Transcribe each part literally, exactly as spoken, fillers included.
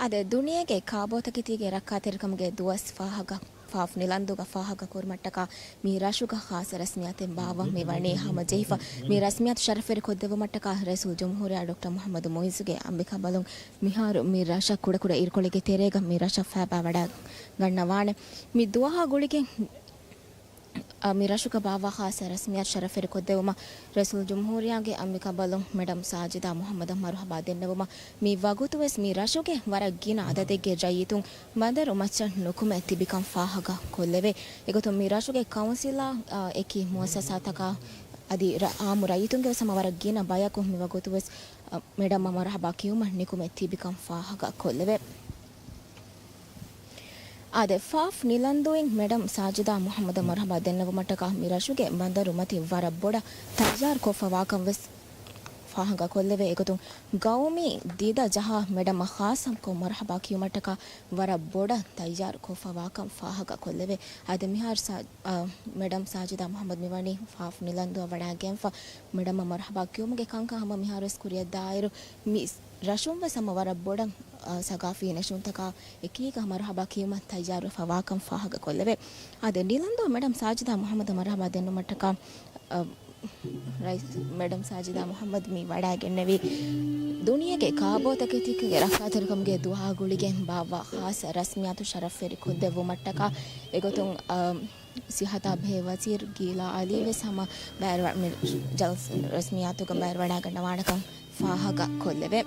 އާދެ، ދުނިޔޭގެ ކާބޯތަކެތީގެ ރައްކާތެރިކަމުގެ ދުވަސް ފާހަގަ، ފާފް ނިލަންދޫގަ ފާހަގަކުރުމަށްޓަކާ މި ރަށުގަ ޚާއްޞަ ރަސްމިއްޔާތެއް ބާއްވަން މި ވަނީ ހަމަޖެހިފަ. މި ރަސްމިއްޔާތު ޝަރަފްވެރި ކޮށްދެއްވުމަށްޓަކާ ރައީސުލްޖުމްހޫރިއްޔާ ޑޮކްޓަރ މުޙައްމަދު މުޢިއްޒުގެ އަނބިކަނބަލުން މިހާރު މި ރަށަށް ކުޑަކުޑަ އިރުކޮޅެއްގެ ތެރޭގަ މި ރަށަށް ފައިބާވަޑައިގަންނަވާނެ. މި ދުވަހާ ގުޅިގެން އަ، މި ރަށުގަ ބާއްވާ ޚާއްޞަ ރަސްމިއްޔާތު ޝަރަފްވެރި ކޮށްދެއްވުމަށް ރައީސުލްޖުމްހޫރިއްޔާގެ އަނބިކަނބަލުން މެޑަމް ސާޖިދާ މުޙައްމަދަށް މަރުޙަބާ ދެންނެވުމަށް މި ވަގުތުވެސް މި ރަށުގެ ވަރަށް ގިނަ އަދަދެއްގެ ރައްޔިތުން ބަނދަރު މައްޗަށް ނުކުމެ ތިބިކަން ފާހަގަ ކޮށްލެވޭ. އެގޮތުން މި ރަށުގެ ކައުންސިލާ، އަ، އެކި މުއައްސަސާތަކާ އަދި ރަ-، އާއްމު ރައްޔިތުންގެވެސް ހަމަ ވަރަށް ގިނަ ބަޔަކު މި ވަގުތުވެސް، އަ، މެޑަމްއަށް މަރުޙަބާ ކިޔުމަށް ނިކުމެ ތިބިކަން ފާހަގަ ކޮށްލެވޭ. އާދެ، ފާފް ނިލަންދޫއިން މެޑަމް ސާޖިދާ މުޙައްމަދަށް މަރުޙަބާ ދެންނެވުމަށްޓަކާ މި ރަށުގެ ބަނދަރު މަތިން ވަރަށް ބޮޑަށް ތައްޔާރު ކޮށްފަ ވާކަން ވެސް ފާހަގަ ކޮށްލެވޭ. އެގޮތުން ގައުމީ ދިދަ ޖަހާ މެޑަމްއަށް ޚާއްޞަކޮށް މަރުޙަބާ ކިޔުމަށްޓަކާ ވަރަށް ބޮޑަށް ތައްޔާރު ކޮށްފަ ވާކަން ފާހަގަ ކޮށްލެވޭ. އާދެ، މިހާރު ސާ-، އަ، މެޑަމް ސާޖިދާ މުޙައްމަދު މިވަނީ ފާފް ނިލަންދޫއަށް ވަޑައިގެންފަ. މެޑަމްއަށް މަރުޙަބާ ކިޔުމުގެ ކަންކަން ހަމަ މިހާރުވެސް ކުރިއަށް ދާއިރު މި ރަށުން ވެސް ހަމަ ވަރަށް ބޮޑަށް، އަ، ސަގާފީ ނެށުންތަކާ އެކީގަ މަރުޙަބާ ކިޔުމަށް ތައްޔާރުވެފަ ވާކަން ފާހަގަ ކޮށްލެވޭ. އާދެ، ނިލަންދޫ މެޑަމް ސާޖިދާ މުޙައްމަދަށް މަރުޙަބާ ދެންނުމަށްޓަކާ، އަ، ރައީސް މެޑަމް ސާޖިދާ މުޙައްމަދު މި ވަޑައިގެންނެވީ ދުނިޔޭގެ ކާބޯތަކެތީގެ ރައްކާތެރިކަމުގެ ދުވަހާ ގުޅިގެން ބާއްވާ ޚާއްޞަ ރަސްމިއްޔާތު ޝަރަފްވެރި ކޮށްދެއްވުމަށްޓަކާ. އެގޮތުން، އަ، ސިއްހަތާ ބެހޭ ވަޒީރު ގީލާ އަލީ ވެސް ހަމަ ބައިވެރިވަ-، މި ޖަލްސް-، ރަސްމިއްޔާތުގަ ބައިވެރިވަޑައިގަންނަވާނެކަން ފާހަގަ ކޮށްލެވޭ.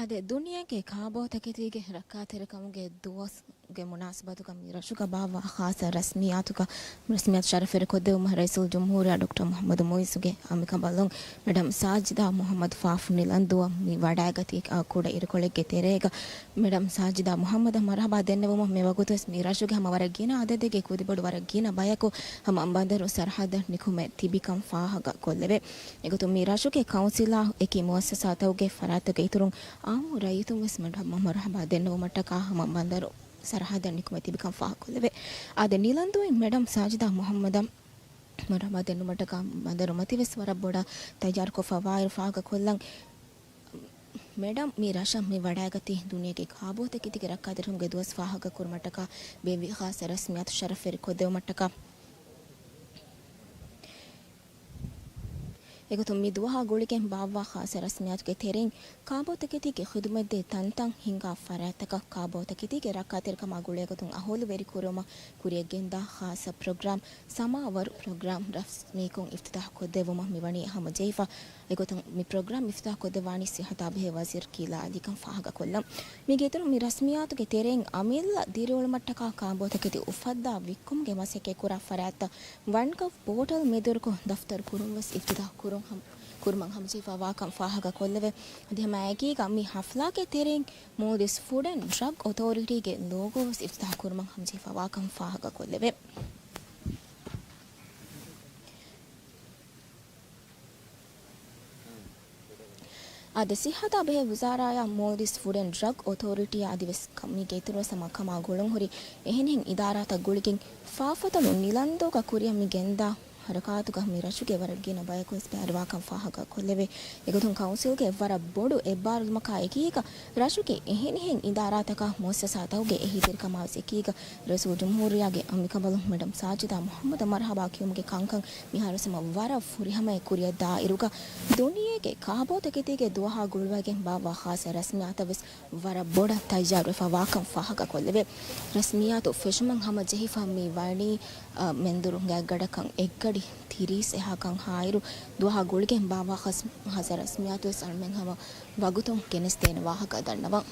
އަދި ދުނިޔޭގެ ކާބޯތަކެތީގެ ރައްކާތެރިކަމުގެ ދުވަސްގެ މުނާސަބަތުގަ މި ރަށުގަ ބާއްވާ ޚާއްޞަ ރަސްމިއްޔާތުގަ، ރަސްމިއްޔާތު ޝަރަފުވެރިކޮށްދެއްވުމަށް ރައީސުލްޖުމްހޫރިއްޔާ ޑޮކްޓަރ މުޙައްމަދު މުޢިއްޒުގެ އަނބިކަނބަލުން މެޑަމް ސާޖިދާ މުޙައްމަދު ފާފު ނިލަންދޫއަށް މި ވަޑައިގަތީ، އާ، ކުޑަ އިރުކޮޅެއްގެ ތެރޭގަ މެޑަމް ސާޖިދާ މުޙައްމަދަށް މަރުޙަބާ ދެންނެވުމަށް މި ވަގުތުވެސް މި ރަށުގެ ހަމަ ވަރަށް ގިނަ އަދަދެއްގެ ކުދިބޮޑު ވަރަށް ގިނަ ބަޔަކު ހަމަ ބަނދަރު ސަރަޙައްދަށް ނިކުމެ ތިބިކަން ފާހަގަ ކޮށްލެވޭ. އެގޮތުން މި ރަށުގެ ކައުންސިލާ އެކި މުއައްސަސާތަކުގެ ފަރާތްތަކުގެ އިތުރުން އާއްމު ރައްޔިތުން ވެސް މަރުޙަބާ ދެންނެވުމަށްޓަކާ ހަމަ ބަނދަރު ސަރަޙައްދަށް ނިކުމެ ތިބިކަން ފާހަގަކޮށްލެވޭ. އާދެ، ނިލަންދޫއިން މެޑަމް ސާޖިދާ މުޙައްމަދަށް މަރުޙަބާ ދެންނެވުމަށްޓަކާ ބަނދަރު މަތިވެސް ވަރަށް ބޮޑަށް ތައްޔާރުކޮށްފަ ވާއިރު ފާހަގަކޮށްލަން. މެޑަމް މި ރަށަށް މި ވަޑައިގަތީ ދުނިޔޭގެ ކާބޯތަކެތީގެ ރައްކާތެރިކަމުގެ ދުވަސް ފާހަގަކުރުމަށްޓަކާ ބޭއްވި ޚާއްޞަ ރަސްމިއްޔާތު ޝަރަފުވެރިކޮށްދެއްވުމަށްޓަކާ. އެގޮތުން މި ދުވަހާ ގުޅިގެން ބާއްވާ ޚާއްޞަ ރަސްމިއްޔާތުގެ ތެރެއިން ކާބޯތަކެތީގެ ޚިދުމަތްދޭ ތަންތަން ހިންގާ ފަރާތްތަކަށް ކާބޯތަކެތީގެ ރައްކާތެރިކަމާ ގުޅޭގޮތުން އަހުލުވެރިކުރުމަށް ކުރިޔަށްގެންދާ ޚާއްޞަ ޕްރޮގްރާމް، ސަމާވަރު ޕްރޮގްރާމް ރަސްމީކޮށް އިފްތިތާޙު ކޮށްދެއްވުމަށް މިވަނީ ހަމަޖެހިފަ. އެގޮތުން މި ޕްރޮގްރާމް އިފްތިތާޙު ކޮށްދެއްވާނީ ސިއްހަތާ ބެހޭ ވަޒީރު ކީލާ އަލީކަން ފާހަގަކޮށްލަން. މީގެ އިތުރުން މި ރަސްމިއްޔާތުގެ ތެރެއިން އަމިއްލަ ދިރިއުޅުމަށްޓަކާ ކާބޯތަކެތި އުފައްދާ ވިއްކުމުގެ މަސައްކަތް ކުރާ ފަރާތްތައް ވަންކަފް ޕޯޓަލް މެދުވެރިކޮށް ދަފްތަރު ކުރުން ވެސް އިފްތިތާޙު ކުރުން ހަމަ، ކުރުމަށް ހަމަޖެހިފަ ވާކަން ފާހަގަ ކޮށްލެވޭ. އަދި ހަމައެކީގަ މި ހަފްލާގެ ތެރެއިން މޯލްޑިވްސް ފުޑް އެންޑް ޑްރަގް އޮތޯރިޓީގެ ލޯގޯ ވެސް އިފްތިތާޙު ކުރުމަށް ހަމަޖެހިފަ ވާކަން ފާހަގަ ކޮށްލެވޭ. އާދެ، ސިއްހަތާ ބެހޭ ވުޒާރާޔާ މޯލްޑިވްސް ފުޑް އެންޑް ޑްރަގް އޮތޯރިޓީއާ އަދިވެސް ކަ-، މީގެ އިތުރުވެސް ހަމަ ކަމާ ގުޅުންހުރި އެހެނިހެން އިދާރާތައް ގުޅިގެން ފާފަތަޅު ނިލަންދޫގަ ކުރިއަށް މި ގެންދާ ހަރަކާތުގަ މި ރަށުގެ ވަރަށް ގިނަ ބަޔަކު ވެސް ބައިވެރިވާކަން ފާހަގަ ކޮށްލެވޭ. އެގޮތުން ކައުންސިލްގެ ވަރަށް ބޮޑު އެއްބާރުލުމަކާ އެކީގަ ރަށުގެ އެހެނިހެން އިދާރާތަކާ މުއައްސަސާތަކުގެ އެހީތެރިކަމާ ވެސް އެކީގަ ރައީސުލްޖުމްހޫރިއްޔާގެ އަނބިކަނބަލުން މެޑަމް ސާޖިދާ މުޙައްމަދަށް މަރުޙަބާ ކިޔުމުގެ ކަންކަން މިހާރުވެސް ހަމަ ވަރަށް ފުރިހަމައަށް ކުރިއަށް ދާއިރުގަ، ދުނިޔޭގެ ކާބޯތަކެތީގެ ދުވަހާ ގުޅުވައިގެން ބާއްވާ ޚާއްޞަ ރަސްމިއްޔާތަށް ވެސް ވަރަށް ބޮޑަށް ތައްޔާރުވެފަ ވާކަން ފާހަގަކޮށްލެވޭ. ރަސްމިއްޔާތު ފެށުމަށް ހަމަޖެހިފަ މި ވަނީ، އަ، މެންދުރު ގާތްގަޑަކަށް އެއްގަޑި ތިރީސް އެހާކަން ހާއިރު، ދުވަހާ ގުޅިގެން ބާއްވާ ޚާއްޞަ ރަސްމިއްޔާތު ވެސް އަޅުމެން ހަމަ ވަގުތުން ގެނެސްދޭނެ ވާހަކަ ދަންނަވަން.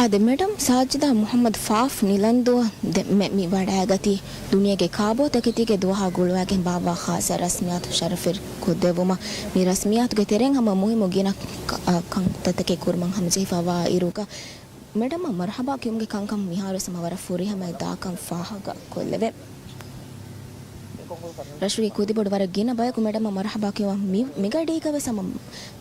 އާދެ، މެޑަމް ސާޖިދާ މުޙައްމަދު ފާފް ނިލަންދޫއަށް ދެންމެ މި ވަޑައިގަތީ ދުނިޔޭގެ ކާބޯތަކެތީގެ ދުވަހާ ގުޅުވައިގެން ބާއްވާ ޚާއްޞަ ރަސްމިއްޔާތު ޝަރަފުވެރި ކޮށްދެއްވުމަށް. މި ރަސްމިއްޔާތުގެ ތެރެއިން ހަމަ މުހިއްމު ގިނަ ކަ-، އަ، ކަންތައްތަކެއް ކުރުމަށް ހަމަޖެހިފަ ވާއިރުގަ، މެޑަމަށް މަރުޙަބާ ކިޔުމުގެ ކަންކަން މިހާރުވެސް ހަމަ ވަރަށް ފުރިހަމައަށް ދާކަން ފާހަގަ ކޮށްލެވޭ. ރަށުގެ ކުދިބޮޑު ވަރަށް ގިނަ ބަޔަކު މެޑަމަށް މަރުޙަބާ ކިޔުމަށް މި، މިގަޑީގަ ވެސް ހަމަ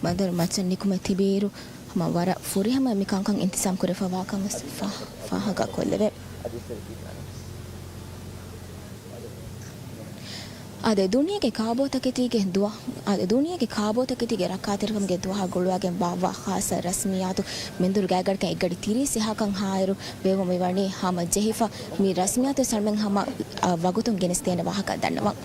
ބަނދަރު މައްޗަށް ނިކުމެ ތިބިއިރު، ހަމަ ވަރަށް ފުރިހަމައަށް މި ކަންކަން އިންތިޒާމް ކުރެފަ ވާކަން ވެސް ފާ-، ފާހަގަ ކޮށްލެވޭ. އާދެ، ދުނިޔޭގެ ކާބޯތަކެތީގެ ދުވަ-، އާދެ، ދުނިޔޭގެ ކާބޯތަކެތީގެ ރައްކާތެރިކަމުގެ ދުވަހާ ގުޅުވައިގެން ބާއްވާ ޚާއްޞަ ރަސްމިއްޔާތު މެންދުރު ގާތްގަޑަކަށް އެއްގަޑި ތިރީސް އެހާކަން ހާއިރު ވެވުމަށް މިވަނީ ހަމަ ޖެހިފަ. މި ރަސްމިއްޔާތު ވެސް އަޅުމެން ހަމަ، އަ، ވަގުތުން ގެނެސްދޭނެ ވާހަކަ ދަންނަވަން.